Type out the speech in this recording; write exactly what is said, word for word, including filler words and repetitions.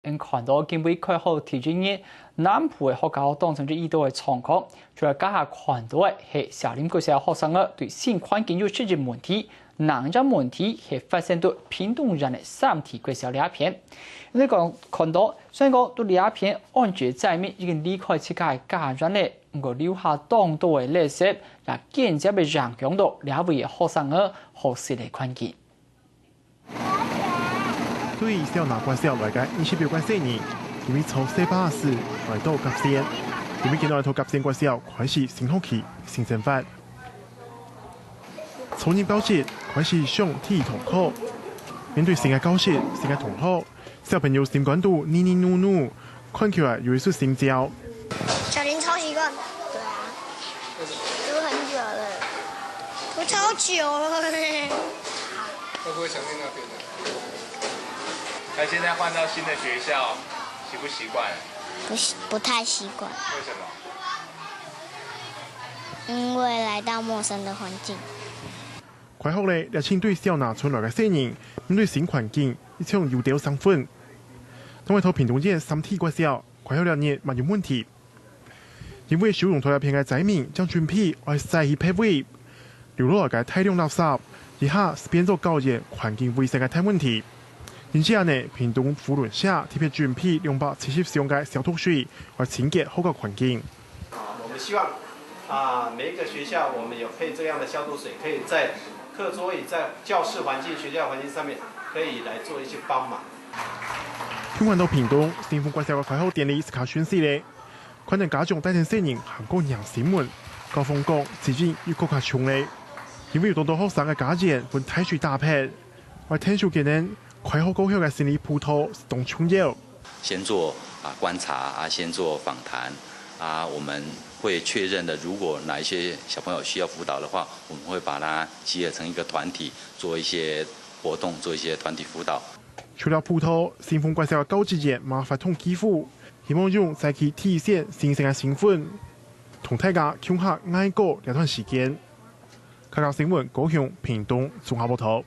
𫣆看到今晡日開學第一日，南部个學校當中就遇到个狀況，主要這下看到个係小林國小學生仔對新環境有適應問題，另一隻問題係發生在屏東縣个三體國小這片。你講看到，雖然講在這片安置个災民已經離開自家个家園了，毋過留下當多个垃圾，也間接个影響到這位个學生仔學習个環境。 對小林國小來个二十六個細人，因為坐細巴士來到甲仙，因為今日來到甲仙國小開始新學期、新生活。昨日教室開始上第一堂課，面對新个教室、新个同學，小朋友心肝肚咿咿哝哝， 看起來有一絲心焦。小林超習慣。對啊，讀很久了。讀超久了。會不會想念那邊啊？那現在換到新的學校，習不習慣？不習，不太習慣。為什麼？因為來到陌生的環境。 開學了，這陣對小林村來个細人，面對新環境，一場又鬥生份。另外，在屏東縣三體國小，開學這日嘛有問題。因為收容到這片个災民正準備愛徙去別位，留落來个大量垃圾，這下就變做校園環境衛生个大問題。因此呢，屏東扶輪社特別準備兩百七十箱个消毒水，愛清潔學校環境。啊，我們希望 啊，每一個學校我們有配這樣的消毒水，可以在課桌椅、在教室環境、學校環境上面可以來做一些幫忙。聽完到屏東新豐國小个開學典禮自家順序咧，看等家長帶等細人行過迎新門，校方講責任又更加重咧，因為有當多學生个家園分大水打撇，愛𢯭手佢等，開學過後个心理輔導係當重要。 先做啊觀察啊，先做訪談啊，我們會確認的，如果哪一些小朋友需要輔導的話，我們會把他集合成一個團體，做一些活動，做一些團體輔導。除了輔導，新豐國小个教職員嘛發動記錄，希望用在佢體現新生个身份，同大家共下挨過這段時間。客家新聞高雄、屏東綜合報導。